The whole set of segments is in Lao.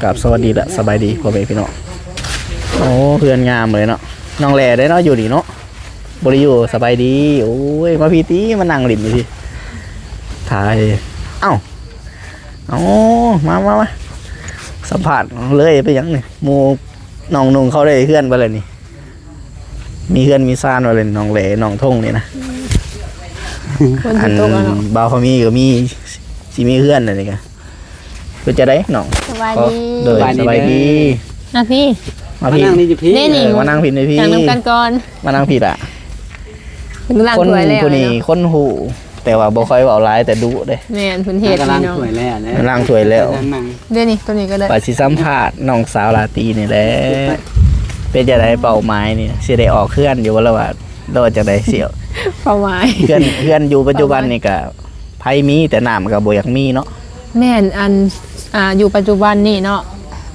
ກາບສະຫວັດດີ ແລະ ສະບາຍດີພໍ່ແມ່ພີ່ນ້ອງ. ໂອ້ ເຮືອນງາມເລີຍເນາະ. ນ້ອງແຫຼເດ້ເນາະ ຢູ່ນີ້ເນາະ. ບໍ່ໄດ້ຢູ່. ສະບາຍດີ. ໂອ້ຍ ມາພີ້ຕິ ມານັ່ງຫຼິ້ນຢູ່ພີ້. ຖ່າຍ. ເອົ້າ ເອົາ ມາ ມາ ມາ ສຳພາດເລີຍ. ເປັນຫຍັງນີ້ ໝູ່ນ້ອງນຸ່ງເຂົາໄດ້ເຮືອນໄປແລ້ວນີ້? ມີເຮືອນມີຊານວ່າເລີຍ ນ້ອງແຫຼ ນ້ອງທົງນີ້ນະ. ຝົນຊິຕົກແລ້ວເນາະ. ອັນບ່າວພາມີກໍມີ ຊິມີເຮືອນແລ້ວນີ້ກະ. ເປັນຈັ່ງໃດນ້ອງ? ສະບາຍດີ. ໂດຍ ສະບາຍດີ. ມາພີ້ ມາພີ້ ມານັ່ງນີ້ຢູ່ພີ້. ເດ້ນີ້ ເອີ ມານັ່ງພີ້ ມານັ່ງພີ້ ມານັ່ງກັນກ່ອນ. ມານັ່ງພີ້ລະ. ເພິ່ນລ້າງຖ້ວຍແລ້ວ. ຄົນຜູ້ນີ້ຄົນຮູ້ ແຕ່ວ່າບໍ່ຄ່ອຍເວົ້າຫຼາຍ ແຕ່ດຸເດ້. ແມ່ນ ເພິ່ນເຮັດ. ລ້າງຖ້ວຍແລ້ວ ລ້າງຖ້ວຍແລ້ວ. ເດ້ນີ້ ໂຕນີ້ກໍໄດ້. ວ່າຊິສຳພາດນ້ອງສາວລາຕີນີ້ແຫຼະ. ເປັນຈັ່ງໃດເປົ້າໝາຍນີ້ ຊິໄດ້ອອກເຮືອນຢູ່ບໍ່ ຫຼືວ່າ ຫຼືວ່າຈັ່ງໃດ? ຊິ ເປົ້າໝາຍ ເຮືອນ ເຮືອນຢູ່ປັດຈຸບັນນີ້ກະໃຜມີ ແຕ່ນ້ຳກໍບໍ່ຢາກມີເນາະ. ແມ່ນ ອັນ ອ່າ ຢູ່ປັດຈຸບັນນີ້ເນາະ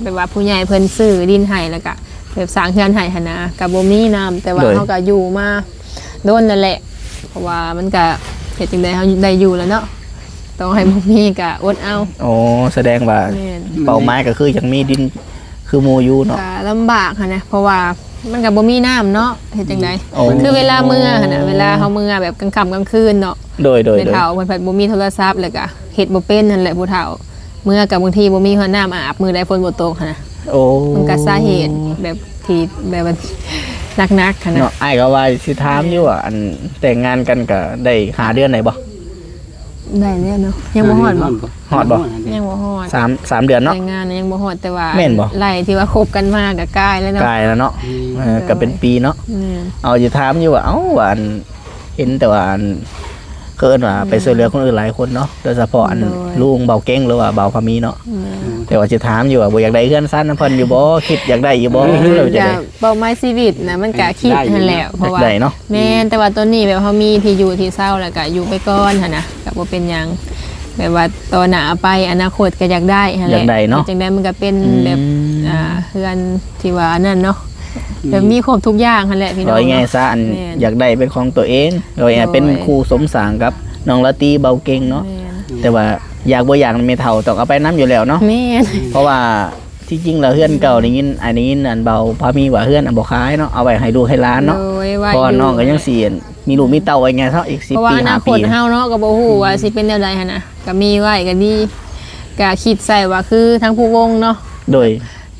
ແບບວ່າຜູ້ໃຫຍ່ເພິ່ນຊື້ດິນໃຫ້ ແລ້ວກະແບບສ້າງເຮືອນໃຫ້ຫັ້ນນະ ກະບໍ່ມີນ້ຳ. ແຕ່ວ່າ ໂດຍ ເຮົາກະຢູ່ມາ ໂດນນັ້ນແຫຼະ ເພາະວ່າມັນກະເຮັດຈັ່ງໃດເຮົາໄດ້ຢູ່ແລ້ວເນາະ ຕໍ່ໃຫ້ບໍ່ມີກະອົດເອົາ. ໂອ້ ສະແດງວ່າ ແມ່ນ ເປົ້າໝາຍກໍຄືຢາກມີດິນຄືໝູ່ຢູ່ເນາະ. ກະລຳບາກຫັ້ນນະ ເພາະວ່າມັນກະບໍ່ມີນ້ຳເນາະ ເຮັດຈັ່ງໃດ? ໂອ້ ຄືເວລາເມືອຫັ້ນນະ ເວລາເຮົາເມືອແບບກາງຄ່ຳກາງຄືນເນາະ. ໂດຍ ໂດຍ ແມ່ເຖົ້າເພິ່ນພັດບໍ່ມີໂທລະສັບ ແລ້ວກະເຮັດບໍ່ເປັນຫັ້ນແຫຼະ ຜູ້ເຖົ້າ. ເມືອກໍບາງທີບໍ່ມີຮອດນ້ຳອາບ ມື້ໃດຝົນບໍ່ຕົກຫັ້ນນະ. ໂອ້ ມັນກໍສາເຫດແບບທີ່ແບບວ່າໜັກໆຫັ້ນນະ. ເນາະ ອ້າຍກໍວ່າຊິຖາມຢູ່ວ່າ ອັນແຕ່ງງານກັນກໍໄດ້ຫ້າເດືອນໄດ້ບໍ່? ໄດ້ແລ້ວເນາະ. ຍັງບໍ່ຮອດບໍ່? ຮອດບໍ່? ຍັງບໍ່ຮອດ. ສາມ ສາມເດືອນເນາະ. ແຕ່ງງານຍັງບໍ່ຮອດ ແຕ່ວ່າ ແມ່ນບໍ່? ໄລ່ທີ່ວ່າຄົບກັນມາກໍກາຍແລ້ວເນາະ. ກາຍແລ້ວເນາະ. ອືມ ເອີ ກໍເປັນປີເນາະ. ແມ່ນ. ເອົາ ຊິຖາມຢູ່ວ່າ ເອົ້າ ວ່າ ອັນ ເຫັນແຕ່ວ່າ ອັນ ເຂົາເອີ້ນວ່າໄປຊ່ວຍເຫຼືອຄົນອື່ນຫຼາຍຄົນເນາະ ໂດຍສະເພາະ ອັນ ໂດຍ ລຸງເບົາເກັ່ງ ຫຼືວ່າບ່າວພາມີເນາະ. ແມ່ນ. ແຕ່ວ່າຊິຖາມຢູ່ວ່າ ບໍ່ຢາກໄດ້ເຮືອນຊານນຳເພິ່ນຢູ່ບໍ່? ຄິດຢາກໄດ້ຢູ່ບໍ່? ເອີ ຫຼືວ່າຈັ່ງໃດ? ກໍເປົ້າໝາຍຊີວິດນະ ມັນກະຄິດຫັ້ນແຫຼະ ເພາະວ່າ ຢາກໄດ້ເນາະ. ແມ່ນ ແຕ່ວ່າຕອນນີ້ແບບເຮົາມີທີ່ຢູ່ທີ່ເຊົາ ແລ້ວກະຢູ່ໄປກ່ອນຫັ້ນນະ ກະບໍ່ເປັນຫຍັງ. ແບບວ່າຕໍ່ໜ້າໄປ ອະນາຄົດກະຢາກໄດ້ຫັ້ນແຫຼະ. ຢາກໄດ້ເນາະ. ຈັ່ງໃດມັນກະເປັນແບບ ອືມ ອ່າ ເຮືອນທີ່ວ່າອັນນັ້ນເນາະ. ອືມ ແບບມີຄົບທຸກຢ່າງຫັ້ນແຫຼະພີ່ນ້ອງເນາະ. ເວົ້າງ່າຍໆຊະ ອັນ ແມ່ນ ຢາກໄດ້ເປັນຂອງຕົວເອງ ເຮົາຢາກເປັນ ໂດຍ ຄູ່ສົມສ້າງກັບນ້ອງລາຕີ ເບົາເກັ່ງເນາະ. ແມ່ນ. ແຕ່ວ່າຢາກບໍ່ຢາກແມ່ເຖົ້າຕ້ອງເອົາໄປນຳຢູ່ແລ້ວເນາະ. ແມ່ນ. ເພາະວ່າທີ່ຈິງແລ້ວເຮືອນເກົ່າ ໄດ້ຍິນ ອ້າຍໄດ້ຍິນ ອັນ ເບົາພາມີວ່າເຮືອນ ອັນ ບໍ່ຂາຍເນາະ ເອົາໄວ້ໃຫ້ລູກໃຫ້ຫຼານເນາະ. ໂດຍ ເພາະວ່ານ້ອງກໍຍັງຊິ ມີລູກມີເຕົ້າໄວ້ໄງເນາະ ອີກສິບປີ ຫ້າປີ ເພາະວ່າອະນາຄົດເຮົາເນາະ ກໍບໍ່ຮູ້ວ່າ ອືມ ຊິເປັນແນວໃດຫັ້ນນະ. ກໍມີໄວ້ກໍດີ ກໍຄິດໃສ່ວ່າຄືທາງຜູ້ວົງເນາະ. ໂດຍ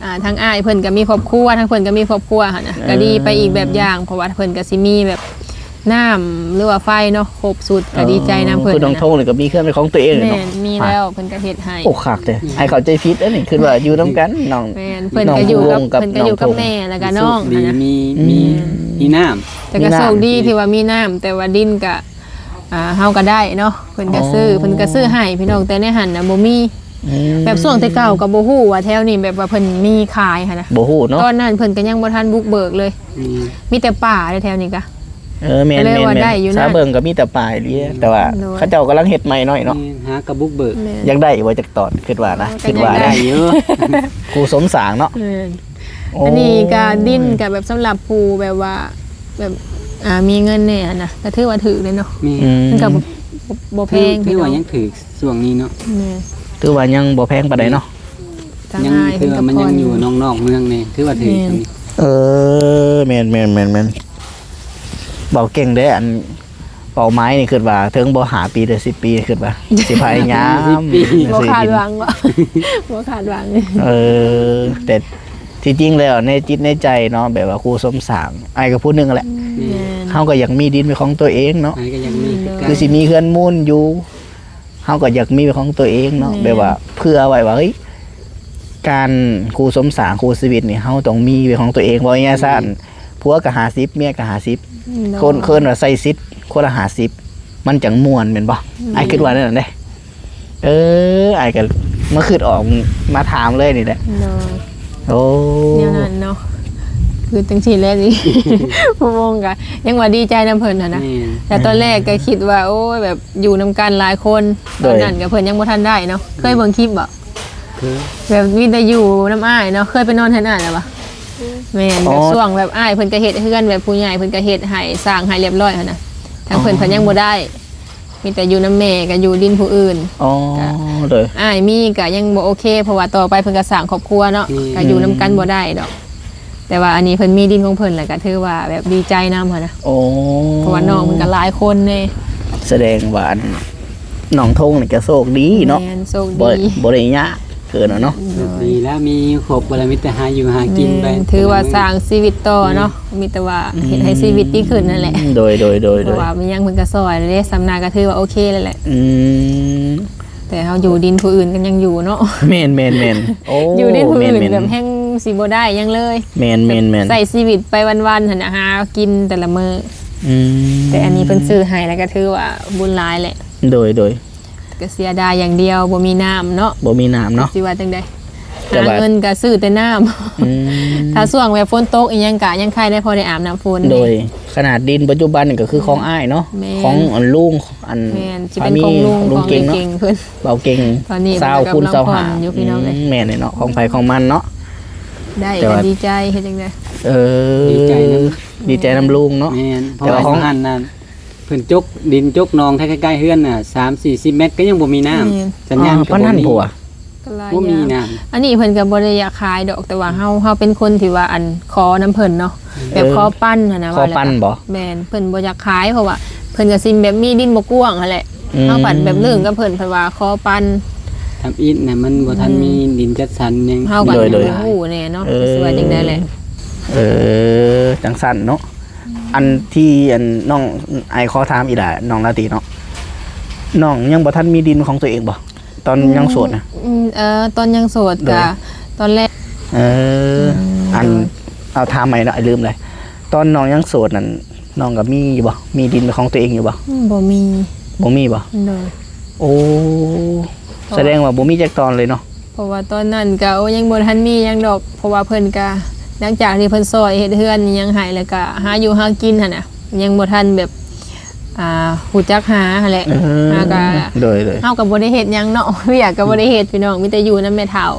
ອ່າ ທາງອ້າຍເພິ່ນກໍມີຄອບຄົວ ທາງເພິ່ນກໍມີຄອບຄົວຫັ້ນນະ. ເອີ ກໍດີໄປອີກແບບຢ່າງ ເພາະວ່າເພິ່ນກໍຊິມີແບບນ້ຳ ຫຼືວ່າໄຟເນາະ ຄົບຊຸດ ກໍດີໃຈນຳເພິ່ນ. ຄືນ້ອງທົງນີ້ກໍມີເຮືອນເປັນຂອງຕົວເອງເນາະ. ແມ່ນ ມີແລ້ວ ເພິ່ນກໍເຮັດໃຫ້. ໂອ້ ຄັກເດ້. ອ້າຍເຂົ້າໃຈຜິດອັນນີ້ ຄິດວ່າຢູ່ນຳກັນນ້ອງ. ແມ່ນ ເພິ່ນກໍຢູ່ກັບ ນ້ອງຜູ້ວົງກັບ ເພິ່ນກໍຢູ່ກັບ ນ້ອງທົງ ແມ່ ແລ້ວກໍນ້ອງ ໂຊກດີ ຫັ້ນນະ. ມີ ອືມ ມີ ມີນ້ຳ. ແຕ່ກໍໂຊກດີທີ່ວ່າມີນ້ຳ ແຕ່ວ່າດິນກໍ ອ່າ ເຮົາກໍໄດ້ເນາະ ເພິ່ນກໍຊື້ ອໍ ເພິ່ນກໍຊື້ໃຫ້ພີ່ນ້ອງ ແຕ່ໃນຫັ້ນນະບໍ່ມີ. ອືມ ແບບຊ່ວງແຕ່ເກົ່າກໍບໍ່ຮູ້ວ່າແຖວນີ້ແບບວ່າເພິ່ນມີຂາຍຫັ້ນນະ ບໍ່ຮູ້ເນາະ. ຕອນນັ້ນເພິ່ນກໍຍັງບໍ່ທັນບຸກເບີກເລີຍ. ອືມ ມີແຕ່ປ່າເດ້ແຖວນີ້ກະ. ເອີ ແມ່ນໆ ເລີຍວ່າໄດ້ຢູ່ນະ ຊາວເບິ່ງກໍມີແຕ່ປ່າອີ່ຫຼີ. ອືມ ແຕ່ວ່າ ໂດຍ ເຂົາເຈົ້າກຳລັງເຮັດໃໝ່ນ້ອຍເນາະ. ອືມ ຫາກໍບຸກເບີກ. ແມ່ນ ຢາກໄດ້ຢູ່ບໍ່ຈັກຕອນ ຄິດວ່ານະ. ເອີ ຄິດວ່າໄດ້ ໄດ້ຢູ່ ຄູ່ສົມສ້າງເນາະ. ແມ່ນ. ໂອ້ ອັນນີ້ກໍດິນກໍແບບສຳລັບຜູ້ແບບວ່າ ແບບ ອ່າ ມີເງິນແດ່ຫັ້ນນະ ກໍຖືວ່າຖືກເດ້ເນາະ. ແມ່ນ ອືມ ມັນກໍບໍ່ ບໍ່ແພງ ຖື ຖືວ່າຍັງຖືກຊ່ວງນີ້ເນາະ. ແມ່ນ ຖືວ່າຍັງບໍ່ແພງປານໃດເນາະ. ອືມ ຍັງຖືວ່າມັນຍັງຢູ່ນອກໆເມືອງແດ່ ຖືວ່າຖືກ. ແມ່ນ ເອີ ແມ່ນໆໆໆ ເວົ້າເກັ່ງເດ້. ອັນ ເປົ້າໝາຍນີ້ຄິດວ່າເຖິງບໍ່ ຫ້າປີ ຫຼື ສິບປີ ຄິດວ່າຊິພະຍາຍາມ ສິບປີ ບໍ່ຄາດຫວັງບໍ່ ບໍ່ຄາດຫວັງ. ເອີ ແຕ່ທີ່ຈິງແລ້ວໃນຈິດໃນໃຈເນາະ ແບບວ່າຄູ່ສົມສ້າງ ອ້າຍກໍຜູ້ໜຶ່ງແຫຼະ. ແມ່ນ ເຮົາກໍຢາກມີດິນເປັນຂອງຕົວເອງເນາະ. ອ້າຍກໍຢາກມີຄືກັນ ຄືຊິມີເຮືອນມູນຢູ່ ເຮົາກໍຢາກມີເປັນຂອງຕົວເອງເນາະ. ແມ່ນ ແບບວ່າເຜື່ອໄວ້ວ່າ ເຮີ້ຍ ການຄູ່ສົມສ້າງຄູ່ຊີວິດນີ້ ເຮົາຕ້ອງມີເປັນຂອງຕົວເອງ. ເວົ້າງ່າຍໆຊະ ອືມ ຜົວກໍຫ້າສິບ ເມຍກໍຫ້າສິບ ໂດຍ ຄົນ ເອີ້ນວ່າໃຊ້ສິດຄົນລະຫ້າສິບ ມັນຈັ່ງມ່ວນແມ່ນບໍ່? ແມ່ນ ອ້າຍຄິດວ່າແນວນັ້ນເດ້. ເອີ ອ້າຍກໍມາຄິດອອກ ມາຖາມເລີຍນີ້ແຫຼະ. ໂດຍ ໂອ້ ແນວນັ້ນເນາະ ຄືຈັ່ງຊີ້ແຫຼະນີ້ ຜູ້ວົງກໍຍັງວ່າດີໃຈນຳເພິ່ນຫັ້ນນະ. ແມ່ນ ແຕ່ຕອນແລກກໍຄິດວ່າ ໂອ້ຍ ແບບຢູ່ນຳກັນຫຼາຍຄົນ ໂດຍ ຕອນນັ້ນກໍເພິ່ນຍັງບໍ່ທັນໄດ້ເນາະ. ເຄີຍເບິ່ງຄລິບບໍ່? ເຄີຍ ແບບມີແຕ່ຢູ່ນຳອ້າຍເນາະ. ເຄີຍໄປນອນເຮືອນອ້າຍແລ້ວບໍ່? ແມ່ນ ອໍ ແບບຊ່ວງແບບອ້າຍເພິ່ນກໍເຮັດເຮືອນ ແບບຜູ້ໃຫຍ່ເພິ່ນກໍເຮັດໃຫ້ ສ້າງໃຫ້ລຽບຮ້ອຍຫັ້ນນະ ທາງເພິ່ນ ອໍ ເພິ່ນຍັງບໍ່ໄດ້. ມີແຕ່ຢູ່ນຳແມ່ ກໍຢູ່ດິນຜູ້ອື່ນ. ອໍ ກໍ ໂດຍ ອ້າຍມີກໍຍັງບໍ່ໂອເຄ ເພາະວ່າຕໍ່ໄປເພິ່ນກໍສ້າງຄອບຄົວເນາະ ອືມ ກໍຢູ່ນຳກັນບໍ່ໄດ້ດອກ. ແຕ່ວ່າອັນນີ້ເພິ່ນມີດິນຂອງເພິ່ນ ແລ້ວກໍຖືວ່າແບບດີໃຈນຳຫັ້ນນະ. ໂອ້ ເພາະວ່ານ້ອງເພິ່ນກໍຫຼາຍຄົນເດ້. ສະແດງວ່າອັນ ນ້ອງທົງນີ້ກໍໂຊກດີເນາະ. ແມ່ນ ໂຊກດີ ບໍ່ ບໍ່ໄດ້ຍາກເກີນເນາະ. ໂດຍ ໂຊກດີແລ້ວ ມີຄົບບໍ່ລະ ມີແຕ່ຫາຢູ່ຫາກິນໄປ. ແມ່ນ ຖືວ່າສ້າງຊີວິດຕໍ່ເນາະ. ອືມ ມີແຕ່ວ່າເຮັດໃຫ້ຊີວິດດີຂຶ້ນນັ້ນແຫຼະ. ອືມ ໂດຍ ໂດຍ ໂດຍ ໂດຍ ເພາະວ່າມີຫຍັງເພິ່ນກໍຊ່ອຍເດ້. ສ່ຳນາກໍຖືວ່າໂອເຄແລ້ວແຫຼະ. ອືມ ແຕ່ເຮົາຢູ່ດິນຜູ້ອື່ນກໍຍັງຢູ່ເນາະ. ແມ່ນໆໆ ໂອ້ ຢູ່ດິນຜູ້ອື່ນ ແມ່ນໆ ແບບແຮ່ງຊິບໍ່ໄດ້ຫຍັງເລີຍ. ແມ່ນໆໆ ແບບໃຊ້ຊີວິດໄປວັນໆຫັ້ນນະ ຫາກິນແຕ່ລະມື້. ອືມ ແຕ່ອັນນີ້ເພິ່ນຊື້ໃຫ້ ແລ້ວກໍຖືວ່າບຸນຫຼາຍແຫຼະ. ໂດຍ ໂດຍ ກໍເສຍດາຍຢ່າງດຽວ ບໍ່ມີນ້ຳເນາະ. ບໍ່ມີນ້ຳເນາະ ຊິວ່າຈັ່ງໃດ? ແຕ່ວ່າ ຫາເງິນກໍຊື້ແຕ່ນ້ຳ. ອືມ ຖ້າຊ່ວງແບບຝົນຕົກອີ່ຫຍັງກໍຍັງໄຄໄດ້ ພໍໄດ້ອາບນ້ຳຝົນ. ໂດຍ ຂະໜາດດິນປັດຈຸບັນນີ້ກໍຄືຂອງອ້າຍເນາະ. ແມ່ນ ຂອງອັນລຸງ ອັນ ແມ່ນ ຊິເປັນຂອງລຸງ ຂອງລຸງເກັ່ງເນາະ ເກັ່ງເພິ່ນ ເບົາເກັ່ງ. ຕອນນີ້ເພິ່ນກໍກຳລັງຜ່ອນຢູ່ ພີ່ນ້ອງເອີຍ. ອືມ ແມ່ນເນາະ ຂອງໃຜຂອງມັນເນາະ. ໄດ້ ແຕ່ວ່າ ກໍດີໃຈ ເຮັດຈັ່ງໃດ? ເອີ ດີໃຈນຳ ດີໃຈນຳລຸງເນາະ. ແມ່ນ ເພາະວ່າ ແຕ່ວ່າຂອງຫັ້ນນະ ເພິ່ນຈົກດິນຈົກໜອງແທ້ໃກ້ໆເຮືອນນະ ສາມສີ່ສິບແມັດກໍຍັງບໍ່ມີນ້ຳ. ແມ່ນ ສັນຍານກໍບໍ່ມີ. ອໍ ປານນັ້ນພຸ້ນຫວາ? ກໍຫຼາຍ ບໍ່ມີນ້ຳ. ອັນນີ້ເພິ່ນກໍບໍ່ໄດ້ຢາກຂາຍດອກ ແຕ່ວ່າເຮົາ ເຮົາເປັນຄົນທີ່ວ່າ ອັນ ຂໍນຳເພິ່ນເນາະ. ອືມ ແບບ ເອີ ຂໍປັນຫັ້ນນະ. ຂໍປັນບໍ່? ວ່າແລ້ວກໍ ແມ່ນ ເພິ່ນບໍ່ຢາກຂາຍ ເພາະວ່າເພິ່ນກໍຊິແບບມີດິນບໍ່ກວ້າງຫັ້ນແຫຼະ. ອືມ ເຮົາພັດແບບເລື່ອງກັບເພິ່ນ ເພິ່ນວ່າຂໍປັນ. ທຳອິດນະ ມັນບໍ່ທັນ ອືມ ມີດິນຈັດສັນຫຍັງ. ເຮົາກໍ ໂດຍ ຍັງ ໂດຍ ບໍ່ຮູ້ແນ່ເນາະ. ເອີ ຊິວ່າຈັ່ງໃດແຫຼະ. ເອີ ຈັ່ງຊັ້ນເນາະ. ອັນທີ່ ອັນ ນ້ອງ ອ້າຍຂໍຖາມອີ່ຫຼ້າ ນ້ອງລາຕີເນາະ ນ້ອງຍັງບໍ່ທັນມີດິນຂອງຕົວເອງບໍ່ ຕອນຍັງໂສດນະ? ອືມ ເອີ ຕອນຍັງໂສດ ໂດຍ ກໍຕອນແລກ ເອີ ອືມ ອັນ ໂດຍ ເອົາ ຖາມໃໝ່ເນາະ ອ້າຍລືມເລີຍ. ຕອນນ້ອງຍັງໂສດນັ້ນ ນ້ອງກໍມີຢູ່ບໍ່ ມີດິນເປັນຂອງຕົວເອງຢູ່ບໍ່? ອືມ ບໍ່ມີ ບໍ່ມີບໍ່? ໂດຍ ໂອ້ ສະແດງວ່າບໍ່ມີຈັກຕອນເລີຍເນາະ. ເພາະວ່າຕອນນັ້ນກໍ ໂອ້ ຍັງບໍ່ທັນມີຫຍັງດອກ ເພາະວ່າເພິ່ນກໍ ຫຼັງຈາກທີ່ເພິ່ນຊ່ອຍເຮັດເຮືອນອີ່ຫຍັງໃຫ້ ແລ້ວກໍຫາຢູ່ຫາກິນຫັ້ນນະ ຍັງບໍ່ທັນແບບ ອ່າ ຮູ້ຈັກຫາຫັ້ນແຫຼະ. ເອີ ຫາກໍ ໂດຍໆ ເຮົາກໍບໍ່ໄດ້ເຮັດຫຍັງເນາະ ວຽກກໍບໍ່ໄດ້ເຮັດ ພີ່ນ້ອງ ມີແຕ່ຢູ່ນຳແມ່ເຖົ້າ.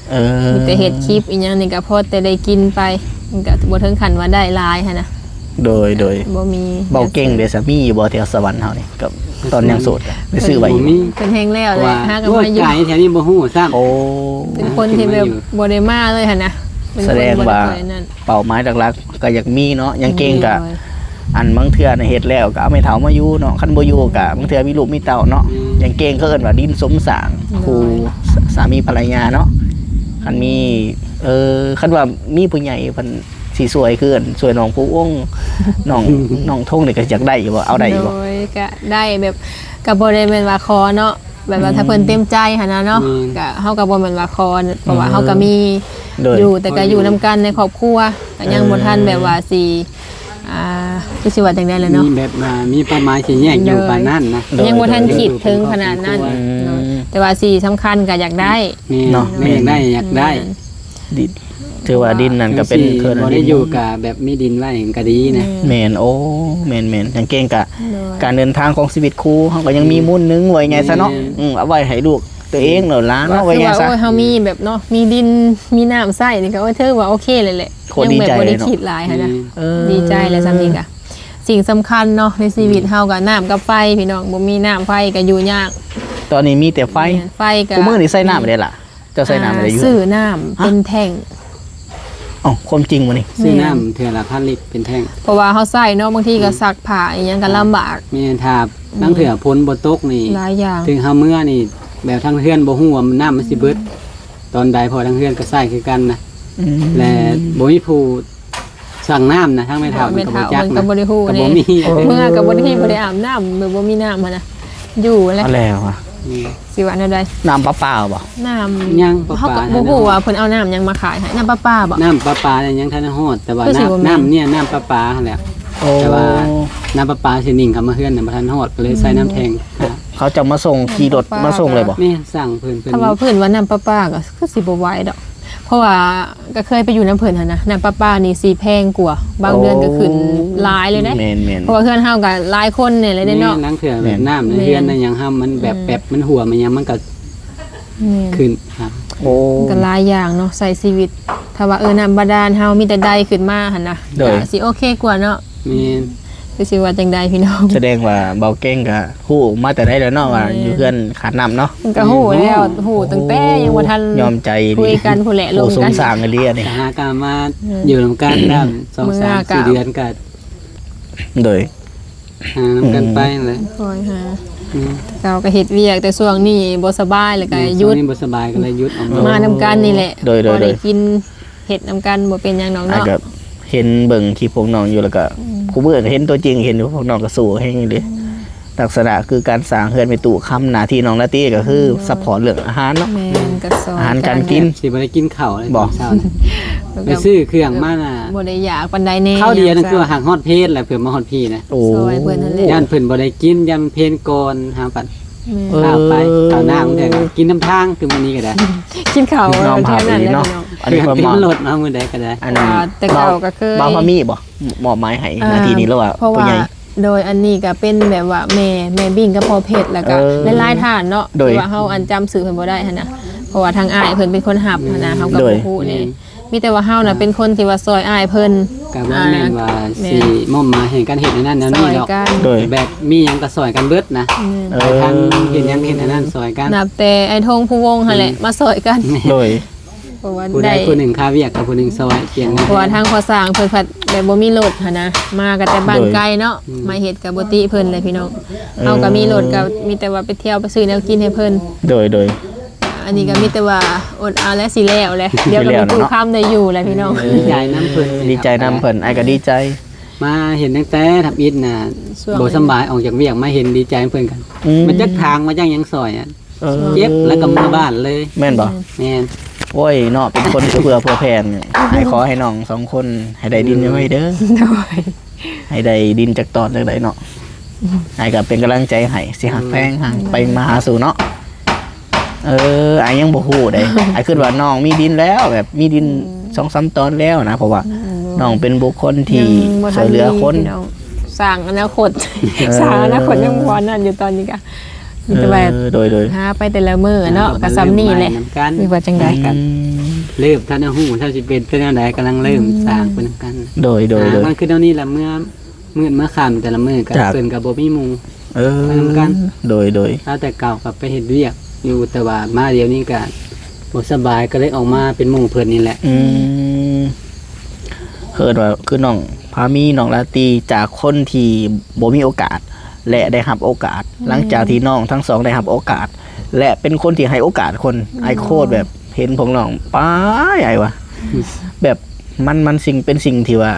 ເອີ ມີແຕ່ເຮັດຄລິບອີ່ຫຍັງນີ້ກໍພໍແຕ່ໄດ້ກິນໄປ ມັນກໍບໍ່ເຖິງຂັ້ນວ່າໄດ້ຫຼາຍຫັ້ນນະ. ໂດຍໆ ບໍ່ມີ ເບົາເກັ່ງເດ ສາມີຢູ່ບໍ່ແຖວສະຫວັນເຮົານີ້ ກັບຕອນຍັງໂສດ ໄປຊື້ໄວ້ຢູ່ບໍ່? ບໍ່ມີ ເພິ່ນແຮ່ງແລ້ວແຫຼະ ຫາກັນມາຢູ່ ໂອ້ຍ ໄກແຖວນີ້ບໍ່ຮູ້ຊ້ຳ. ໂອ້ ເປັນຄົນທີ່ແບບບໍ່ໄດ້ມາເລີຍຫັ້ນນະ. ສະແດງວ່າເປົ້າໝາຍຫຼັກໆ ກໍຢາກມີເນາະ ຍັງເກັ່ງກໍ ໂດຍ ອັນບາງເທື່ອນະເຮັດແລ້ວກໍເອົາແມ່ເຖົ້າມາຢູ່ເນາະ ຄັນບໍ່ຢູ່ກໍບາງເທື່ອມີລູກມີເຕົ້າເນາະ. ອືມ ຍັງເກັ່ງເຂົາເອີ້ນວ່າດິນສົມສ້າງ ໂດຍ ຄູ່ສາມີພັນລະຍາເນາະ. ຄັນມີ ເອີ ຄັນວ່າມີຜູ້ໃຫຍ່ເພິ່ນ ຊິຊ່ວຍຄືກັນ ຊ່ວຍນ້ອງພູວົງ ນ້ອງ ນ້ອງທົງນີ້ກໍຢາກໄດ້ຢູ່ບໍ່? ເອົາໄດ້ຢູ່ບໍ່? ໂດຍ ກໍໄດ້ແບບ ກໍບໍ່ໄດ້ແມ່ນວ່າຂໍເນາະ ແບບວ່າ ອືມ ຖ້າເພິ່ນເຕັມໃຈຫັ້ນນະເນາະ. ແມ່ນ ກໍເຮົາກໍບໍ່ແມ່ນວ່າຂໍ ເພາະວ່າ ເອີ ເຮົາກໍມີ ໂດຍ ຢູ່ ແຕ່ກໍຢູ່ນຳກັນໃນຄອບຄົວ ກໍຍັງ ເອີ ບໍ່ທັນແບບວ່າຊິ ອ່າ ຄືຊິວ່າຈັ່ງໃດລະເນາະ ມີແບບວ່າມີເປົ້າໝາຍຊິແຍກຢູ່ ໂດຍ ປານນັ້ນນະ. ໂດຍ ຍັງບໍ່ທັນ ໂດຍ ຄິດເຖິງຂະໜາດນັ້ນ. ອືມ ໂດຍ ແຕ່ວ່າສິ່ງສຳຄັນກໍຢາກໄດ້ ແມ່ນ ເນາະ ແມ່ນ ຢາກໄດ້ ຢາກໄດ້ ແມ່ນ ດິນ ຖືວ່າດິນນັ້ນກໍເປັນ ຄືຊິ ເພິ່ນ ບໍ່ໄດ້ຢູ່ ດິນ ກໍແບບມີດິນໄວ້ກໍດີນະ. ແມ່ນ ແມ່ນ ໂອ້ ແມ່ນໆ ຈັ່ງເກັ່ງກະ ໂດຍ ການເດີນທາງຂອງຊີວິດຄູ່ເຮົາກໍຍັງມີ ອືມ ມູນໜຶ່ງ ວ່າງ່າຍຊະເນາະ. ແມ່ນ ອືມ ເອົາໄວ້ໃຫ້ລູກຕົວເອງ ໂດຍ ແລ້ວຫຼານເນາະ ວ່າງ່າຍຊະ ໂອ້ຍ ເຮົາມີແບບເນາະ ມີດິນ ມີນ້ຳໃຊ້ນີ້ກໍ ໂອ້ຍ ຖືວ່າໂອເຄແລ້ວແຫຼະ. ໂຄດດີໃຈເນາະ ຍັງແບບບໍ່ໄດ້ຄິດຫຼາຍຫັ້ນນະ. ແມ່ນ ເອີ ດີໃຈແລ້ວ ສ່ຳນີ້ກະ ສິ່ງສຳຄັນເນາະ ໃນຊີວິດເຮົາກໍ ອືມ ນ້ຳກັບໄຟ ພີ່ນ້ອງ ບໍ່ມີນ້ຳໄຟກໍຢູ່ຍາກ. ຕອນນີ້ມີແຕ່ໄຟ ແມ່ນ ໄຟກໍ ຄູ່ມື້ນີ້ໃຊ້ນ້ຳ ອືມ ໄດ້ລະ? ເຈົ້າໃຊ້ນ້ຳໄດ້ຢູ່ ອ່າ ຊື້ນ້ຳ ຮະ ເປັນແທ້ງ. ເອົ້າ ຄວາມຈິງບໍ່ນີ້? ຊື້ນ້ຳ ແມ່ນ ເທື່ອລະພັນລິດເປັນແທ້ງ ເພາະວ່າເຮົາໃຊ້ເນາະ ບາງທີກໍ ອືມ ຊັກຜ້າອີ່ຫຍັງກໍລຳບາກ. ແມ່ນ ຖ້າ ອືມ ບາງເທື່ອຝົນບໍ່ຕົກນີ້ ຫຼາຍຢ່າງ ເຖິງເຮົາເມືອນີ້ ແບບທາງເຮືອນບໍ່ຮູ້ວ່ານ້ຳມັນຊິເບິດ ອືມ ຕອນໃດ ເພາະທາງເຮືອນກໍໃຊ້ຄືກັນນະ. ອືມ ແລະ ບໍ່ມີຜູ້ ສັງນ້ຳນະ ທາງແມ່ເຖົ້າ ແມ່ເຖົ້າ ກໍບໍ່ຈັກ ເພິ່ນກໍບໍ່ໄດ້ຮູ້ ກໍບໍ່ມີ ເດ້ ເອີ ເມືອກໍບໍ່ໄດ້ ບໍ່ໄດ້ອາບນ້ຳ ແບບບໍ່ມີນ້ຳຫັ້ນນະ ຢູ່ແຫຼະ. ເອົາແລ້ວອະ ອືມ ຊິວ່າແນວໃດ? ນ້ຳປະປາບໍ່? ນ້ຳ ຍັງປະປາ ເຮົາກໍບໍ່ຮູ້ວ່າເພິ່ນເອົານ້ຳຫຍັງມາຂາຍໃຫ້ ນ້ຳປະປາບໍ່? ຄືຊິບໍ່ແມ່ນ ນ້ຳປະປາຍັງທັນຮອດ ແຕ່ວ່ານ້ຳ ນ້ຳນີ້ ນ້ຳປະປາຫັ້ນແຫຼະ. ໂອ້ ແຕ່ວ່ານ້ຳປະປາຊິໜິ່ງເຂົ້າມາເຮືອນນະ ບໍ່ທັນຮອດ ກໍເລີຍໃຊ້ນ້ຳແທ້ງ. ອືມ ເຂົາເຈົ້າມາສົ່ງ ນ້ຳປະປາ ຂີ່ລົດມາສົ່ງເລີຍບໍ່? ແມ່ນ ສັ່ງເພິ່ນ ເພິ່ນ ຄັນວ່າເພິ່ນວ່ານ້ຳປະປາກໍຄືຊິບໍ່ໄຫວດອກ ເພາະວ່າ ກໍເຄີຍໄປຢູ່ນຳເພິ່ນຫັ້ນນະ ນ້ຳປະປານີ້ຊິແພງກວ່າ ບາງເດືອນກໍຂຶ້ນ ໂອ້ ຫຼາຍເລີຍເດ້. ແມ່ນໆ ເພາະວ່າເຮືອນເຮົາກໍຫຼາຍຄົນນີ້ແຫຼະເນາະ. ແມ່ນ ລາງເທື່ອແບບ ແມ່ນ ນ້ຳໃນເຮືອນ ອືມ ໃນຫຍັງເຮົາມັນແບບ ອືມ ແປັບມັນຮົ່ວມັນຫຍັງ ມັນກໍ ແມ່ນ ຂຶ້ນ. ໂອ້ ມັນກໍຫຼາຍຢ່າງເນາະ ໃຊ້ຊີວິດ ຖ້າວ່າ ເອີ ນ້ຳບາດານເຮົາມີແຕ່ໄດ້ຂຶ້ນມາຫັ້ນນະ ໂດຍ ກໍຊິໂອເຄກວ່າເນາະ. ແມ່ນ ຊິວ່າຈັ່ງໃດພີ່ນ້ອງ? ສະແດງວ່າເບົາເກັ່ງກໍຮູ້ມາແຕ່ໃດແລ້ວເນາະ ວ່າ ແມ່ນ ຢູ່ເຮືອນຂາດນ້ຳເນາະ. ເພິ່ນກໍຮູ້ແລ້ວ ຮູ້ຕັ້ງແຕ່ຍັງບໍ່ທັນ ຍອມໃຈ ຄຸຍກັນພຸ້ນແຫຼະ ລົມກັນ ສົງສານອີ່ຫຼີອັນນີ້ ຫາກັນມາ ເອີ ຢູ່ນຳກັນ ສອງ ສາມ ສີ່ເດືອນກໍ ໂດຍ ຫານຳກັນໄປນັ້ນແຫຼະ ຄ່ອຍຫາ ອືມ ເຂົາກໍເຮັດວຽກ ແຕ່ຊ່ວງນີ້ບໍ່ສະບາຍ ແລ້ວກໍ ແມ່ນ ຢຸດ ຊ່ວງນີ້ບໍ່ສະບາຍກໍເລີຍຢຸດອອກມາ ມານຳກັນນີ້ແຫຼະ ໂດຍໆໆ ພໍໄດ້ກິນ ເຮັດນຳກັນ ບໍ່ເປັນຫຍັງດອກເນາະ ອ້າຍກໍເຫັນເບິ່ງຄລິບພວກນ້ອງຢູ່ ແລ້ວກໍ ອືມ ຄູ່ມື້ກໍເຫັນຕົວຈິງ ເຫັນຢູ່ ພວກນ້ອງກໍສູ້ແຮງຢູ່ເດ້ ອືມ ລັກສະນະຄືການສ້າງເຮືອນແມ່ຕູ້ຄຳ ໜ້າທີ່ນ້ອງລາຕີກໍຄື ອືມ ຊັບພອດເລື່ອງອາຫານເນາະ ແມ່ນ ກໍຊ່ອຍ ອາຫານການກິນ ຊິບໍ່ໄດ້ກິນເຂົ້າເລີຍ ບໍ່ ຕອນເຊົ້ານີ້ ໄປຊື້ເຄື່ອງມານະ ບໍ່ໄດ້ຢາກປານໃດແດ່ ເຂົ້າດຽວນັ້ນຄືວ່າຫາກຮອດເພນແລ້ວ ເພື່ອມາຮອດພີ້ນະ ໂອ້ ຊ່ອຍເພິ່ນຫັ້ນແຫຼະ ຢ້ານເພິ່ນບໍ່ໄດ້ກິນ ຢ້ານເພນກ່ອນ ຫາປັດ ເອີ ເຂົ້າໄປ ເຂົ້ານ້ຳແທ້ ກິນນຳທາງ ຄືມື້ນີ້ກໍໄດ້ ກິນເຂົ້າ ນ້ອງພາໄປເນາະ ອັນນີ້ ເພື່ອມາ ເພນລົດເນາະ ມື້ໃດກໍໄດ້ ອັນ ວ່າແຕ່ເກົ່າກໍເຄີຍ ບ່າວພາມີບໍ່ ມອບໝາຍໃຫ້ ອ່າ ໜ້າທີ່ນີ້ ຫຼືວ່າ ເພາະວ່າ ຜູ້ໃຫຍ່ ໂດຍ ອັນນີ້ກໍເປັນແບບວ່າແມ່ ແມ່ບິ້ງກັບພໍ່ເພັດ ແລ້ວກໍ ເອີ ຫຼາຍໆທ່ານເນາະ ໂດຍ ທີ່ວ່າເຮົາອັນຈຳຊື່ເພິ່ນບໍ່ໄດ້ຫັ້ນນະ ເພາະວ່າທາງອ້າຍເພິ່ນເປັນຄົນຮັບຫັ້ນນະ ເຮົາກໍ ໂດຍ ບໍ່ຮູ້ແດ່ ອືມ ມີແຕ່ວ່າເຮົານະ ອ່າ ເປັນຄົນທີ່ວ່າຊ່ອຍອ້າຍເພິ່ນ ກໍບໍ່ແມ່ນວ່າ ອ່າ ແມ່ນ ຊິມອບໝາຍໃຫ້ກັນເຮັດອັນນັ້ນແນວນີ້ດອກ ຊ່ອຍກັນ ໂດຍ ແບບມີຫຍັງກໍຊ່ອຍກັນເບິດນະ ແມ່ນ ເອີ ໄປທາງເຮັດຫຍັງເຮັດອັນນັ້ນຊ່ອຍກັນ ນັບແຕ່ອ້າຍທົງພູວົງຫັ້ນແຫຼະ ອືມ ມາຊ່ອຍກັນ ໂດຍ ເພາະວ່າ ຜູ້ໃດ ໄດ້ ຜູ້ໜຶ່ງຄາວຽກກັບຜູ້ໜຶ່ງຊ່ອຍ ປ່ຽນກັນ ເພາະວ່າທາງພໍ່ສ້າງເພິ່ນພັດແບບບໍ່ມີລົດຫັ້ນນະ ມາກໍແຕ່ບ້ານ ໂດຍ ໄກເນາະ ອືມ ມາເຮັດກໍບໍ່ຕິເພິ່ນແຫຼະພີ່ນ້ອງ ເອີ ເຮົາກໍມີລົດ ກໍມີແຕ່ວ່າໄປທ່ຽວໄປຊື້ແນວກິນໃຫ້ເພິ່ນ ໂດຍໆ ອັນນີ້ກໍມີແຕ່ວ່າອົດເອົາແຫຼະ ຊິແລ້ວແຫຼະ ຊິແລ້ວເນາະ ດຽວກໍມີຕູ້ຄຳໄດ້ຢູ່ແຫຼະພີ່ນ້ອງ ເອີ ດີໃຈນຳເພິ່ນ ດີໃຈນຳເພິ່ນ ອ້າຍກໍດີໃຈ ມາເຫັນຕັ້ງແຕ່ທຳອິດນະ ຊ່ວງ ບໍ່ສຳບາຍ ອອກຈາກວຽກມາເຫັນ ດີໃຈນຳເພິ່ນກັນ ອືມ ມາຈັກທາງ ມາຈັກຫຍັງຊ່ອຍ ເອີ ເຈັບແລ້ວກໍເມືອບ້ານເລີຍ ແມ່ນບໍ່? ແມ່ນ ໂອ້ຍເນາະ ເປັນຄົນເພື່ອເຜື່ອເຜື່ອແຜ່ນ ໃຫ້ຂໍໃຫ້ນ້ອງສອງຄົນໃຫ້ໄດ້ດິນໄວໆເດີ ໂດຍ ໃຫ້ໄດ້ດິນຈັກຕອນຈັ່ງໃດເນາະ ອ້າຍກໍເປັນກຳລັງໃຈໃຫ້ ຊິຮັກແພງ ອືມ ຫາໄປມາຫາສູ່ເນາະ ເອີ ອ້າຍຍັງບໍ່ຮູ້ເດ້ ອ້າຍຄິດວ່ານ້ອງມີດິນແລ້ວ ແບບມີດິນ ອືມ ສອງສາມຕອນແລ້ວນະ ເພາະວ່າ ອືມ ນ້ອງເປັນບຸກຄົນທີ່ ຍັງບໍ່ທັນ ຊ່ວຍເຫຼືອຄົນ ມີພີ່ນ້ອງ ສ້າງອະນາຄົດ ເອີ ສ້າງອະນາຄົດຍັງບໍ່ອັນນັ້ນຢູ່ຕອນນີ້ກະ ມີແຕ່ວ່າ ເອີ ໂດຍໆ ຫາໄປແຕ່ລະມື້ເນາະ ຫາໄປ ກໍສ່ຳນີ້ແຫຼະ ເລີ່ມໃໝ່ນຳກັນ ຫຼືວ່າຈັ່ງໃດ ອືມ ເລີ່ມທັນຮູ້ ຖ້າຊິເປັນ ເປັນແນວໃດ ກຳລັງເລີ່ມ ອືມ ສ້າງໄປນຳກັນ ໂດຍໆໆ ມັນຄືແນວນີ້ລະ ເມື່ອມືດມາຄ່ຳແຕ່ລະມື້ກໍ ເພິ່ນກໍບໍ່ມີໝູ່ ເອີ ໄປນຳກັນ ໂດຍໆ ແລ້ວແຕ່ເກົ່າກໍໄປເຮັດວຽກຢູ່ ແຕ່ວ່າມາດຽວນີ້ກໍບໍ່ສະບາຍ ກໍເລີຍອອກມາເປັນໝູ່ເພິ່ນນີ້ແຫຼະ ອືມ ເອີ້ນວ່າຄືນ້ອງພາມີ ນ້ອງລາຕີ ຈາກຄົນທີ່ບໍ່ມີໂອກາດ ແລະ ໄດ້ຮັບໂອກາດ ແມ່ນ ຫຼັງຈາກທີ່ນ້ອງທັງສອງໄດ້ຮັບໂອກາດ ແລະ ເປັນຄົນທີ່ໃຫ້ໂອກາດຄົນ ອືມ ອ້າຍໂຄດແບບເຫັນພວກນ້ອງ ປ້າຍ ອ້າຍວ່າ ອືມ ແບບມັນ ມັນສິ່ງ ເປັນສິ່ງທີ່ວ່າ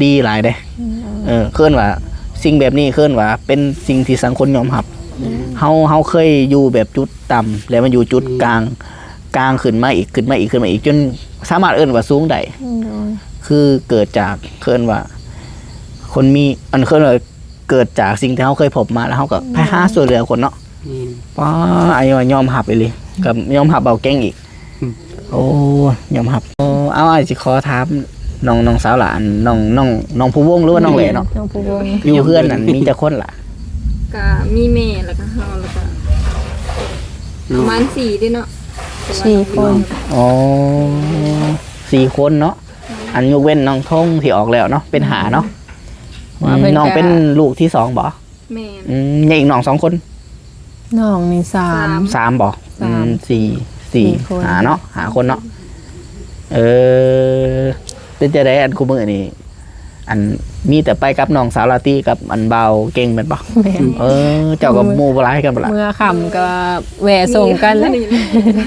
ດີຫຼາຍເດ້ ອືມ ເອີ ເອີ້ນວ່າສິ່ງແບບນີ້ ເອີ້ນວ່າເປັນສິ່ງທີ່ສັງຄົມຍອມຮັບ ອືມ ເຮົາ ເຮົາເຄີຍຢູ່ແບບຈຸດຕ່ຳ ແລ້ວມາຢູ່ຈຸດ ອືມ ກາງ ກາງຂຶ້ນມາອີກ ຂຶ້ນມາອີກ ຂຶ້ນມາອີກ ຈົນສາມາດເອີ້ນວ່າສູງໄດ້ ອືມ ໂດຍ ຄືເກີດຈາກ ເອີ້ນວ່າຄົນມີ ອັນ ເອີ້ນວ່າ ເກີດຈາກສິ່ງທີ່ເຮົາເຄີຍພົບມາ ແລ້ວເຮົາກໍ ອືມ ໄປຫາຊ່ວຍເຫຼືອຄົນເນາະ ແມ່ນ ປ້າ ອ້າຍວ່າຍອມຮັບອີ່ຫຼີ ກໍຍອມຮັບເບົາເກັ່ງອີກ ອືມ ໂອ້ ຍອມຮັບ ໂອ້ ເອົາ ອ້າຍຊິຂໍຖາມນ້ອງ ນ້ອງສາວຫຼ້າ ນ້ອງ ນ້ອງ ນ້ອງພູວົງ ຫຼືວ່ານ້ອງແຫຼເນາະ ນ້ອງພູວົງ ຢູ່ເຮືອນນັ້ນມີຈັກຄົນລະ? ກໍມີແມ່ ແລ້ວກໍເຮົາ ແລ້ວກໍປະມານສີ່ເດ້ເນາະ ສີ່ຄົນ ອໍ ສີ່ຄົນເນາະ ອືມ ອັນຍົກເວັ້ນນ້ອງທົງທີ່ອອກແລ້ວເນາະ ເປັນຫ້າເນາະ ອືມ ອືມ ວ່າເພິ່ນ ນ້ອງ ກໍ ເປັນລູກທີສອງບໍ່? ແມ່ນ ອືມ ຍັງອີກນ້ອງສອງຄົນ ນ້ອງນີ້ສາມ ສາມ ສາມບໍ່? ສາມ ອືມ ສີ່ ສີ່ ສີ່ຄົນ ຫ້າເນາະ ຫ້າຄົນເນາະ ເອີ ເປັນຈັ່ງໃດ ອັນ ຄູ່ມື້ນີ້ ອັນ ມີແຕ່ໄປກັບນ້ອງສາວລາຕີກັບອັນບ່າວເກັ່ງແມ່ນບໍ່? ແມ່ນ ເອີ ເຈົ້າກັບໝູ່ບໍ່ຫຼາຍກັນບໍ່ລະ? ເມື່ອຄ່ຳກໍແວ່ສົ່ງກັນແຫຼະ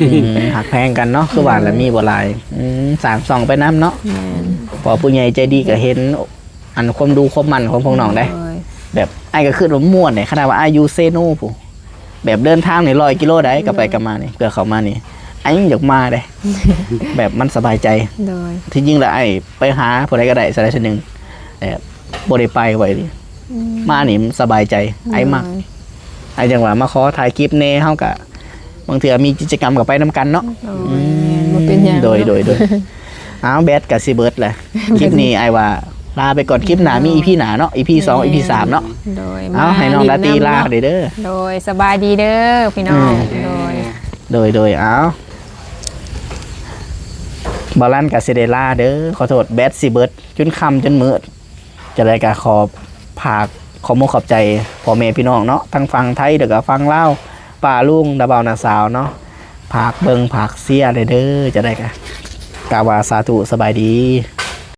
ອືມ ຮັກແພງກັນເນາະ ຄືວ່າລະ ມີບໍ່ຫຼາຍ ອືມ ສ້າງຊ່ອງໄປນຳເນາະ ແມ່ນ ເພາະວ່າຜູ້ໃຫຍ່ໃຈດີກໍເຫັນ ອັນຄວາມດຸຄວາມໝັ່ນຂອງພວກນ້ອງເດ້ ໂດຍ ແບບອ້າຍກໍຄິດວ່າມ່ວນເດ້ ຂະໜາດວ່າອ້າຍຢູ່ເຊໂນພຸ້ນ ແບບເດີນທາງນີ້ຮ້ອຍກິໂລໄດ໋ ອືມ ກັບໄປກັບມານີ້ ເພື່ອເຂົ້າມານີ້ ອ້າຍຍັງຢາກມາເດ້ ແບບມັນສະບາຍໃຈ ໂດຍ ທີ່ຈິງແລ້ວອ້າຍໄປຫາຜູ້ໃດກໍໄດ້ ສະໄດສະໜຶ່ງ ແຕ່ບໍ່ໄດ້ໄປໄວເລີຍ ອືມ ມານີ້ມັນສະບາຍໃຈ ໂດຍ ອ້າຍມັກ ອ້າຍຈັ່ງວ່າມາຂໍຖ່າຍຄລິບແດ່ ເຮົາກໍ ບາງເທື່ອມີກິດຈະກຳກໍໄປນຳກັນເນາະ ໂດຍ ອືມ ບໍ່ເປັນຫຍັງ ໂດຍ ເນາະ ໂດຍ ໂດຍ ອ້າວ ແບັດກໍຊິເບິດແຫຼະ ຄລິບນີ້ອ້າຍວ່າລາໄປກ່ອນ ຄລິບໜ້າມີອີພີໜ້າເນາະ ອີພີສອງ ແມ່ນ ອີພີສາມເນາະ ໂດຍ ເອົາ ມາ ໃຫ້ນ້ອງລາຕີ ຫຼິ້ນນຳເນາະ ລາເດີເດີ ໂດຍ ສະບາຍດີເດີພີ່ນ້ອງ ອືມ ໂດຍ ໂດຍ ໂດຍ ເອົາ ບ່າວລັນກໍຊິໄດ້ລາເດີ ຂໍໂທດ ແບັດຊິເບິດ ຈົນຄ່ຳຈົນມືດ ຈັ່ງໃດກໍຂໍ ຝາກຂອບມຸກຂອບໃຈພໍ່ແມ່ພີ່ນ້ອງເນາະ ທັງຝັ່ງໄທ ແລ້ວກໍຝັ່ງລາວ ປ້າລຸງ ນ້າບ່າວນ້າສາວເນາະ ຝາກເບິ່ງຝາກເຊຍແດ່ເດີ. ຈັ່ງໃດກໍກ່າວວ່າສາທຸ ສະບາຍດີ.